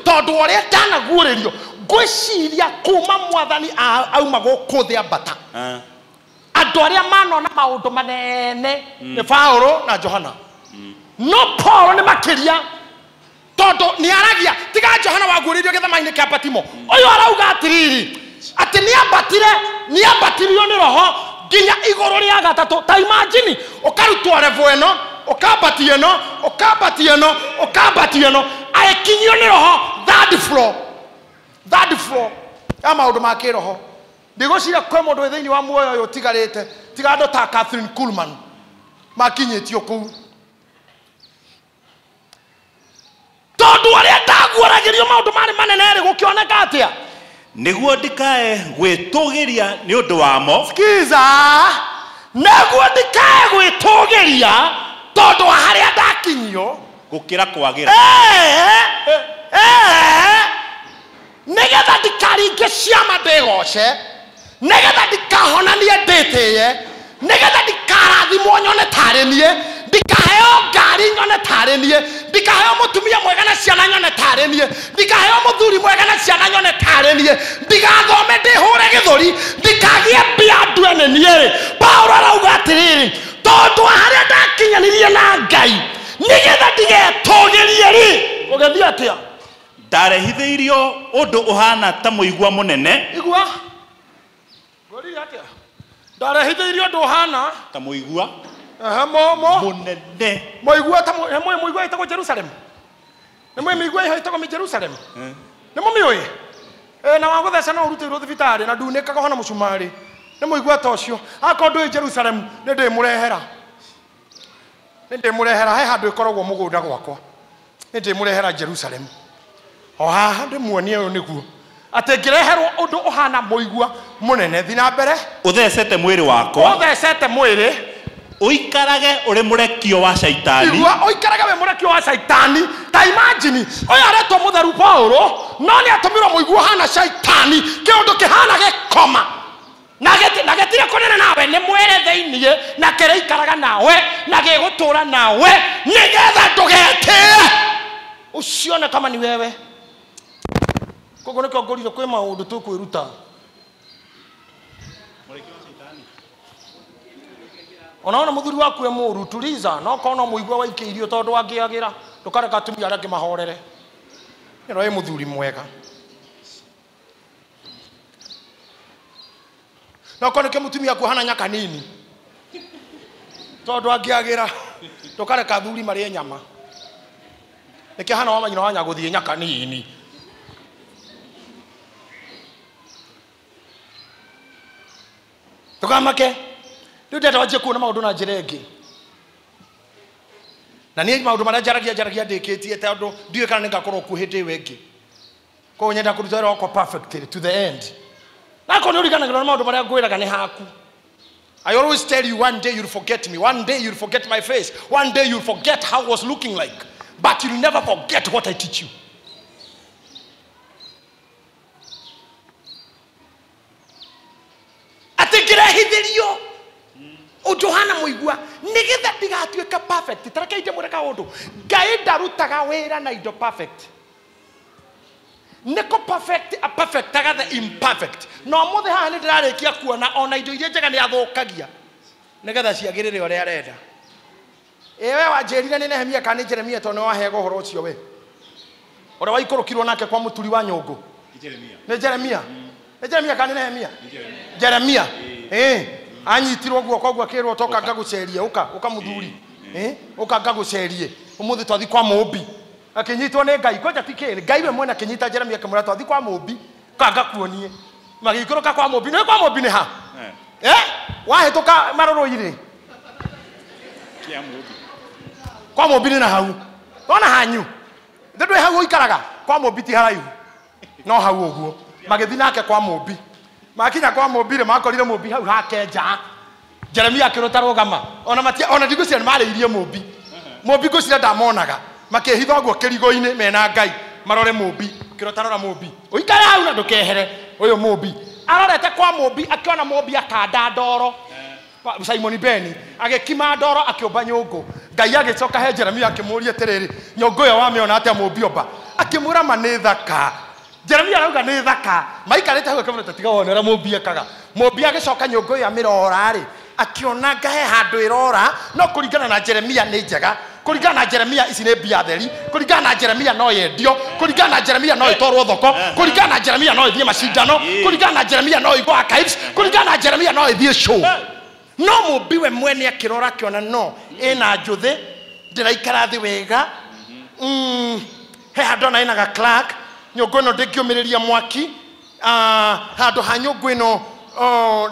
Tondu uria ndanaguũrĩrio ngwĩciria kuma mwathani auma gũkũ thĩ ambata. Andũ arĩa manona maũndũ manene nĩ Paulo na Johana. No Paulo nĩ makĩria tondu nĩ aragia tiga Johana waguũrĩirio gĩthama-inĩ kĩa Patimo. Ũyũ arauga atĩrĩrĩ atĩ nĩ ambatirio nĩ roho nginya igũrũ rĩa gatatũ. Ta imagine ũkarutwo level ĩno ũkambatia ĩno ũkambatia ĩno ũkambatia ĩno agĩkinyio nĩ roho third floor. Third floor ya maũndũ ma kĩroho. Ndigũciria kwĩ mũndũ wĩ thĩinĩ wa muoyo ũyũ ũtigarĩte tiga andũ ta Catherine Kuhlman makinyĩtio kũu. Tondũ arĩa ndaguũragĩrio maũndũ marĩ manene rĩ gũkĩoneka atĩa? Nĩguo ndikae gwĩtũgĩria nĩ ũndũ wamo. Sikiza, nĩguo ndikae gwĩtũgĩria tondũ wa harĩa ndakinyio gũkĩra kwagĩra. Nĩgetha ndikaringe ciama ndĩgoce, nĩgetha ndikahonanie ndĩtĩye, nĩgetha ndikarathimwo nyone tarĩ niĩ, ndikaheo ngari nyone tarĩ niĩ, ndikaheo mũtumia mwega na ciana nyone tarĩ niĩ, ndikaheo mũthuri mwega na ciana nyone tarĩ niĩ, ndigathome ndĩhũre gĩthũri, ndikagĩe mbia ndue nĩ niĩ rĩ. Paulo arauga atĩrĩrĩ, tondũ wa harĩa ndakinyanirie na Ngai nĩgetha ndigetũgĩrie rĩ, ũgĩthiĩ atĩa? Ndarehithĩirio ũndũ ũhana ta mũigua mũnene. Igua? Ngũrire atĩa? Ndarehithĩirio ũndũ ũhana ta mũigua mũnene. Mũigua ta mũigua ĩtagwo Jerusalem. Nĩ mũĩ mĩigua ĩho ĩtagwo Jerusalem. Nĩ mũmĩũĩ? Na wagũtheca no ũrutĩirwo thibitarĩ na ndunĩkaga hona mũcumarĩ. Nĩ mũigua ta ũcio. Akorwo ndũĩ Jerusalem nĩ ndĩmũrehera. Nĩ ndĩmũrehera he handũ ĩkoragwo mũgũnda gwakwa. Nĩ ndĩmũrehera Jerusalem. O haha ndĩmuonie ũyũ nĩguo. Atĩ ngĩreherwo ũndũ ũhana mũigua mũnene. Thiĩ na mbere. Ũthecete mwĩrĩ wakwa. Ũthecete mwĩrĩ. Ũikarage ũrĩ mũrekio wa Shaitani. Igua ũikarage wĩ mũrekio wa Shaitani. Ta imagine ũyũ aretwo mũtheru Paulo no nĩ atũmirwo mũigua ũhana Shaitani, kĩũndũ kĩhana gĩkoma na gĩtirĩ kũnene nawe, nĩ mwĩrĩ thĩiniĩ na kĩrĩikaraga nawe na gĩgũtũra nawe nĩgetha ndũgetĩe ũcione kama ni wewe. Koguo nĩkĩo ngũrire kwĩ maũndũ tũkwĩruta. Onaona mũthuri waku e mũũru, tuliza, no korwo no mũigua waikĩirio tondũ angĩagĩra ndũkareka atumia arĩa angĩ mahorere. Ĩno ĩ mũthuri mwega. No korwo nĩkĩo mũtumia waku ahana nyaka nini tondũ angĩagĩra ndũkareka athuri marĩe nyama. Nĩkĩo hana wa manyina wa nyagũthiĩ nyaka nini. Ndũkamake. Rĩu ndĩrenda wanjie kuona maũndũ na njĩra ĩngĩ. Na niĩ maũndũ marĩa njaragia ndĩkĩtie tondũ ndiũĩ kana nĩngakorwo kuo hĩndĩ ĩyo ĩngĩ. Koguo nyenda kũruta wĩra wakwa perfectly to the end. Na akorwo nĩ ũriganagĩrwo nĩ maũndũ marĩa ngwĩraga nĩ haku. I always tell you, one day you'll forget me, one day you'll forget my face, one day you'll forget how I was looking like, but you'll never forget what I teach you. Atĩ ngĩrehithĩrio ũndũ ũhana mũigua nĩgetha ndigatuĩka perfect. Ta reke ndĩmwĩre kaũndũ, Ngai ndarutaga wĩra na indo perfect. Nĩkũ perfect aperfectaga the imperfect. Na ũmũthĩ haha nĩ ndĩrarĩkia kuona ona indo iria njega nĩ athũkagia nĩgetha ciagĩrĩre ũrĩa arenda. Ĩ we wanjĩrire nĩ Nehemia kana nĩ Jeremia tondũ nĩ waheagwo ũhoro ũcio we ũrĩa waikũrũkirwo nake kwa mũturi wa nyũngũ. Nĩ Jeremia. Nĩ Jeremia kana nĩ Nehemia? Jeremia. Anyitirwo guoko guo akĩrwo toka ngagũcerie, ũka ũka mũthuri, ũka ngagũcerie ũmũthĩ twathi kwa mũmbi. Akĩnyitwo nĩ Ngai kwanja ti kĩrĩ Ngai we mwene akĩnyita Jeremia akĩmwĩra twathi kwa mũmbi ũka ngakuonie. Magĩikũrũka kwa Mũmbi. Nĩ kwa Mũmbi nĩ ha? Eh? Wahĩtũka marũrũ-inĩ. Kĩa Mũmbi. Kwa Mũmbi nĩ na hau. Wona hanyu. Ndũ hau ũikaraga kwa Mũmbi ti haraihu. No hau ũguo. Magĩthiĩ nake kwa Mũmbi. Makinya kwa Mũmbi rĩ, makorire Mũmbi hau hake nja. Jeremia akĩrũta rũgama. Ona matia ona ndigũciria nĩ marĩirie Mũmbi. Mũmbi ngũciria ndamonaga. Makĩhitha ũguo kĩrigo-inĩ mena Ngai. Marore Mũmbi. Kĩrota rora Mũmbi. Ũikare hau na ndũkehere. Ũyũ Mũmbi. Arorete kwa Mũmbi akĩona Mũmbi akanda ndoro. Simon Beni agĩkima ndoro akĩũmba nyũngũ. Ngai agĩcoka he Jeremia akĩmũũria atĩrĩrĩ, nyũngũ ĩyo wamĩona atĩa Mũmbi omba? Akĩmwĩra ma nĩ thaka. Jeremia arauga nĩ thaka. Maikarĩte hau akĩmwĩra tiga wone ũrĩa Mũmbi ekaga. Mũmbi agĩcoka nyũngũ ĩyo amĩrora rĩ, akĩona nga he handũ ĩrora, no kũringana na Jeremia nĩ njega. Kũringana na Jeremia ici nĩ mbia theri. Kũringana na Jeremia no yendio. Kũringana na Jeremia no ĩtwarwo thoko. Kũringana na Jeremia no ĩthiĩ macindano. Kũringana na Jeremia no ĩgwo archives. Kũringana na Jeremia no ĩthiĩ show. No Mũmbi we mwene akĩrora akĩona no ĩna njuthĩ, ndĩraikara thĩ wega. He handũ ona ĩna ga clerk, nyũngũ ĩno ndĩngĩũmĩrĩria mwaki. Handũ ha nyũngũ ĩno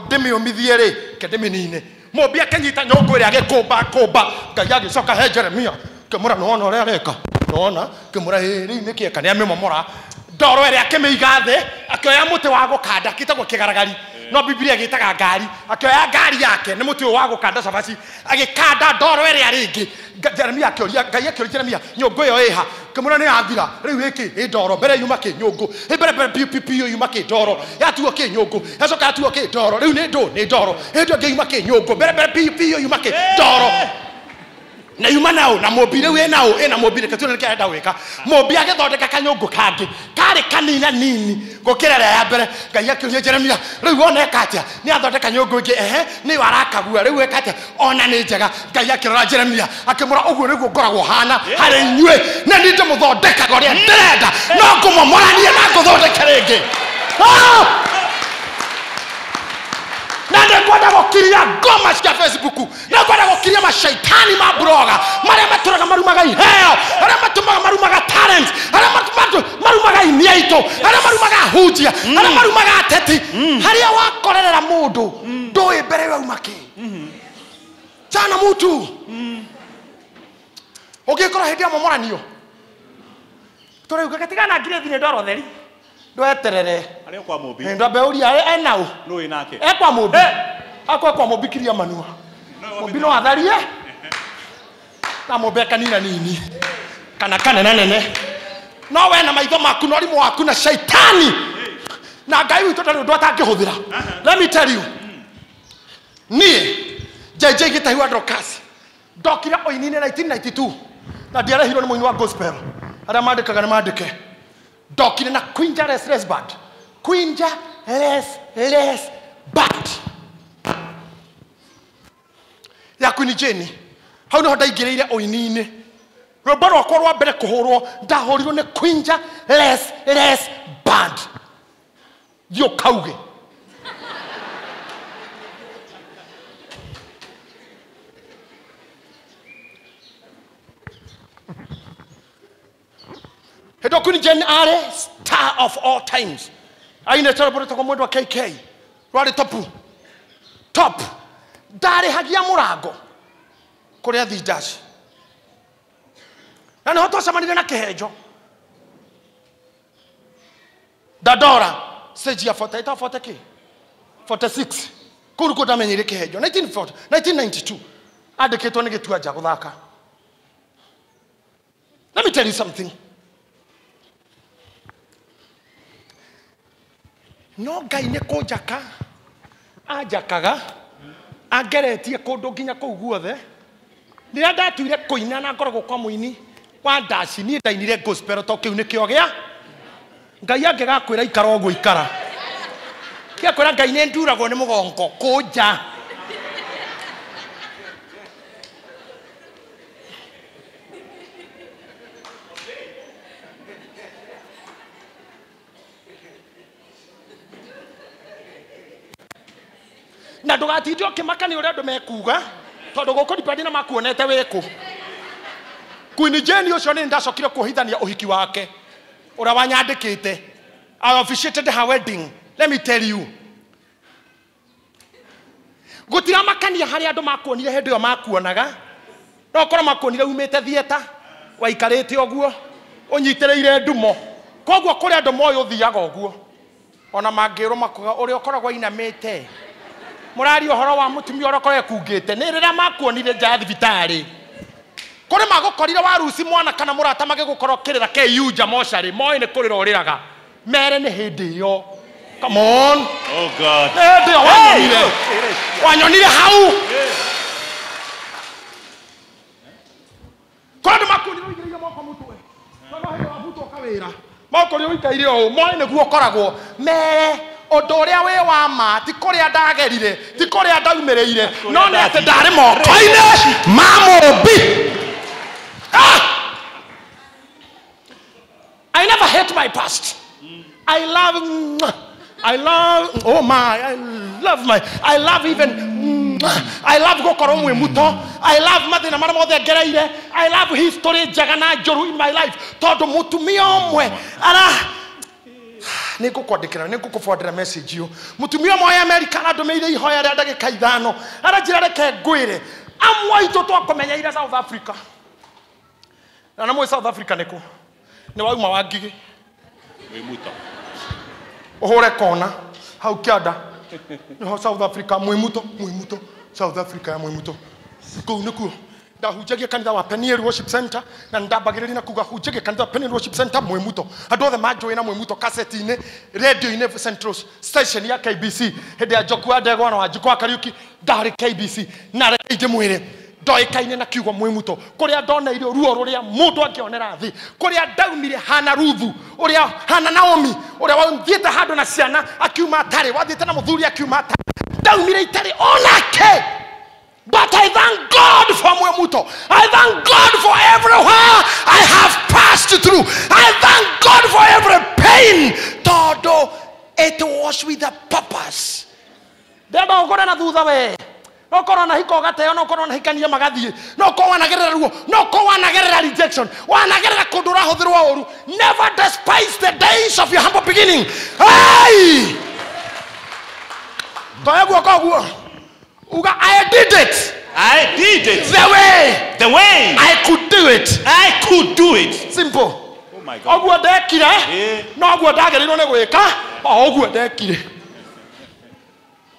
ndĩmĩũmithie rĩ, ke ndĩmĩnine. Mũmbi akĩnyita nyũngũ ĩrĩa agĩkũmba kũmba. Ngai agĩcoka he Jeremia akĩmwĩra nĩwona ũrĩa areka, nĩwona, akĩmwĩra ĩĩ rĩu nĩkĩ eka, nĩamĩmomora. Ndoro ĩrĩa akĩmĩiga thĩ, akĩoya mũtĩ wa gũkanda kĩtagwo kĩgaragari. No Biblia gĩtaga ngari. Akĩoya ngari yake nĩ mũtĩ ũyũ wa gũkanda cabaci, agĩkanda ndoro ĩrĩa rĩngĩ. Jeremia akĩũria, Ngai akĩũria Jeremia, nyũngũ ĩyo ĩha? Akĩmwĩra nĩ yathira. Rĩu ĩkĩ? Ĩ ndoro. Mbere yuma kĩ? Nyũngũ. Ĩ mbere mbere piũ piũ piũ yuma kĩ? Ndoro. Yatuo kĩ? Nyũngũ. Yacoka yatuo kĩ? Ndoro. Rĩu nĩ ndũ? Nĩ ndoro. Ĩ ndũ ĩngĩ yuma kĩ? Nyũngũ. Mbere mbere piũ piũ yuma kĩ? Ndoro. Na yuma nao na Mũmbi rĩu ĩ nao ĩ na Mũmbi reke tuone nĩkĩ arenda gwĩka. Mũmbi agĩthondeka kanyũngũ kangĩ karĩ kanina nini gũkĩra ĩrĩa ya mbere. Ngai akĩũria Jeremia, rĩu wona eka atĩa? Nĩ athondeka nyũngũ ĩngĩ, ehe, nĩyo arakagua, rĩu eka atĩa? Ona nĩ njega. Ngai akĩrora Jeremia akĩmwĩra ũguo nĩguo ngoragwo hana harĩ inyuĩ, na niĩ ndĩmũthondekaga ũrĩa ndĩrenda, no ngũmomoranie na ngũthondeke rĩngĩ. Na nĩngwenda gũkiria ngoma cia Facebook, nĩngwenda gũkiria macaitani ma blogger marĩa matũraga marumaga iheo, arĩa matũmaga marumaga talent, arĩa marumaga aini aitũ, arĩa marumaga ahunjia, arĩa marumaga ateti. Harĩa wakorerera mũndũ ndũĩ mbere wauma kĩ. Chana mutu ũngĩkorwo hĩndĩ ya momoranio tũrauga gatigana ngirĩthi nĩ ndoro theri ndweterere Arĩa kwa Mũmbi. Ndambe ũria enau. Nũ wĩ nake? E kwa Mũmbi. Akwa kwa Mũmbi kiria manua. Mũmbi no atharie na Mũmbi akanina nini kana kanene nene. No we na maitho maku na ũrimũ waku na shaitani na Ngai witũ ndarĩ ũndũ atangĩhũthĩra. Let me tell you, niĩ JJ Gĩtahi wa Dorcas ndokire ũini-inĩ 1992 na ndiarehirwo nĩ mũini wa gospel arĩa mandĩkaga nĩ mandĩke. Ndokire na Quinja Les Les Band. Quinja Les Les Band ya Queen Jane. Hau niho ndaingĩrĩire ũini-inĩ. Rwĩmbo rwakwa rwa mbere kũhũrwo ndahũrirwo nĩ Quinja Les Les Band. Thiĩ ũkauge. Hĩndĩ ĩyo Queen Jane arĩ star of all times. Ainĩte rwĩmbo rwĩtagwo Mwendwa KK. Rwarĩ topu. Top. Ndarĩhagia mũrango kũrĩa Thindaci. Na nĩho twacemanirie na kĩhenjo. Dandora stage ya 40, ĩtagwo 40 kĩ? 46. Kũu nĩkuo ndamenyeire kĩhenjo. 1992. Andĩkĩtwo nĩ Gĩtuanja gũthaka. Let me tell you something. No Ngai nĩ kũnjaka anjakaga angeretie kũndũ nginya kũu guothe. Rĩrĩa ndatuire kũina na ngoragwo kwa mũini wa ndaci, niĩ ndainire gospel to kĩu nĩkĩo gĩa Ngai angĩgakwĩra ikara ũguo ikara. Kĩakwĩra Ngai nĩ nduragwo nĩ mũgongo kũnja. Na ndũgatinde ũkĩmaka nĩ ũrĩa andũ mekuga, tondũ gũkũ depend na makuonete wĩkũ. Queen Jane ũcio nĩ ndacokire kuohithania ũhiki wake ũrĩa wanyandĩkĩte. I officiated her wedding. Let me tell you. Gutiramakania hari andu makuonire hindi yo makuonaga. No korwo makuonire umite theater, waikarite uguo, unyitireire ndumo. Koguo kuri andu moyo uthiaga uguo. Ona mangirwo makuga uria ukoragwo inamite. Murari uhoro wa mutumia uria ukoragwo ekungite ni riria makuonire nja ya thibitari. Kuri magukorire waruci mwana kana murata magigukorwo kirira KU nja mocarĩ moĩ nĩ kũrĩra ũrĩraga. Mere nĩ hĩndĩ ĩyo. Come on. Oh God. Hĩndĩ ĩyo wanyonire. Wanyonire hau. Kũrĩ andũ makuonire ũigĩrĩire moko mũtwe. No hĩndĩ wabutwo kawĩra. Makorire ũikaire ũũ moĩ nĩguo ũkoragwo. Mere ũndũ ũrĩa wĩ wa ma ti kũrĩa ndagerire, ti kũrĩa ndaumĩrĩire, no nĩ atĩ ndarĩ moko-inĩ ma Mũũmbi. Ah! I never hate my past. I love, oh my, I love my, I love even, I love gukorwo mwi muto. I love mathina maria mothe ngereire. I love history njega na njũru in my life. Tondu mutumia ũmwe ara nĩngũkwandĩkĩra, nĩngũkũbwandĩra message ĩyo. Mutumia ũmwe wa America arandũmĩire ihoya rĩa ndagĩka 5. Aranjĩra reke ngwĩre, amwe aitũ twakũmenyeire South Africa. Na namwe South Africa nĩkũ? Nĩ wauma wa Ngigĩ. Mwimuto. Ũhũre kona hau kĩanda. Nĩho South Africa, Mwimuto, Mwimuto, South Africa ya Mwimuto. Kũu nĩkuo ndahunjagia kanitha wa Peniel Worship Center na ndambagĩrĩria na kuga hunjagia kanitha wa Peniel Worship Center Mwimuto. Andũ othe manjũĩ na Mwimuto kaseti-inĩ, radio-inĩ Central Station ya KBC hĩndĩ ya Njoku wa Ndegwa na Wanjikũ wa Kariũki ndarĩ KBC na reke ndĩmwĩre ndoĩkaine na kiugo Mwimuto kũrĩa ndoneire ruo rũrĩa mũndũ angĩonera thĩ, kũrĩa ndaumire hana Ruthu, ũrĩa hana Naomi, ũrĩa wathiĩte handũ na ciana akiuma atarĩ, wathiĩte na mũthuri akiuma atarĩ, ndaumire itarĩ onake. But I thank God for Mwimuto. I thank God for everywhere I have passed through. I thank God for every pain. Todo it was with a purpose. Ndenda ũkore na thutha we. No korwo na hiko gateo, no korwo na hikania magathiĩ, no korwo wanagerera ruo, no korwo wanagerera rejection, wanagerera kũndũ ũrahũthĩrwo ũru. Never despise the days of your humble beginning. Hey! Toya guoko ũguo. Uga, I did it. I did it. The way. The way. I could do it. I could do it. Simple. Oh my God. Ũguo ndekire, no ũguo ndagĩrĩirwo nĩ gwĩka, o ũguo ndekire.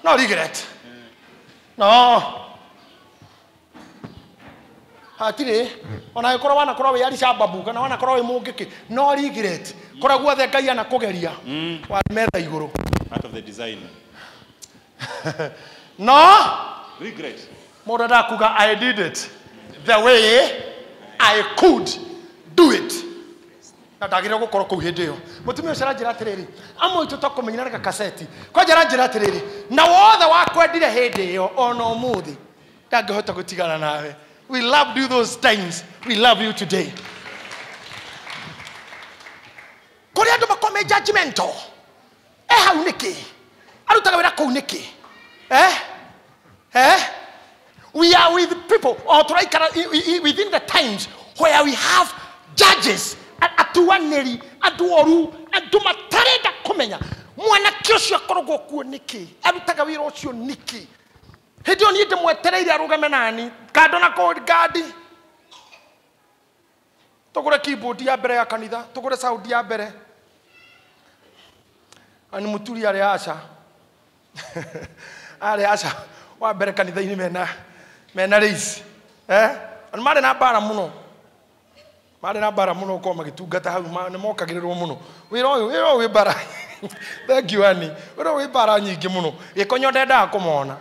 No regret. No. Hatirĩ ona angĩkorwo wanakorwo wĩ Alishababu kana wanakorwo wĩ mũngĩkĩ, no regret. Kũrĩa guothe Ngai anakũgeria, warĩ metha igũrũ. Out of the design. No regret. Mũndũ ndakuga I did it the way I could do it. Na ndagĩrĩirwo gũkorwo kũu hĩndĩ ĩyo. Mũtumia ũcio aranjĩra atĩrĩrĩ, amwe aitũ twakũmenyera na gakaseti. Kwanja aranjĩra atĩrĩrĩ, na wothe wakwendire hĩndĩ ĩyo ona ũmũthĩ ndangĩhota gũtigana nawe. We loved you those times. We love you today. Kũrĩ andũ makoragwo me judgmental. Hau nĩkĩ? Arutaga wĩra kũu nĩkĩ? Eh? Eh? We are with people or turaikara within the times where we have judges, atuanĩri, andũ oru, andũ matarenda kũmenya mwanake ũcio akoragwo kuo nĩkĩ, arutaga wĩra ũcio nĩkĩ. Hĩndĩ ĩyo niĩ ndĩmwetereire arũgame nani kando na ngandi, tũgũre keyboard ya mbere ya kanitha, tũgũre sound ya mbere. Ani mũturi arĩ aca arĩ aca wa mbere kanitha-inĩ mena race. Eh? Andũ marĩ na mbara mũno. Marĩ na mbara mũno gũkorwo magĩtungata hau, nĩ mokagĩrĩrwo mũno. Wĩra ũyũ wĩ mbara. Thank you Annie. Wĩra ũyũ wĩ mbara nyingĩ mũno. Gĩkonyo ndendaga kũmona.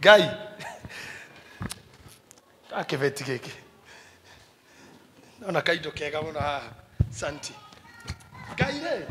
Ngai. Gakĩbeti gĩkĩ. Nona kaindo kega mũno haha. Santi. Ngai rĩ,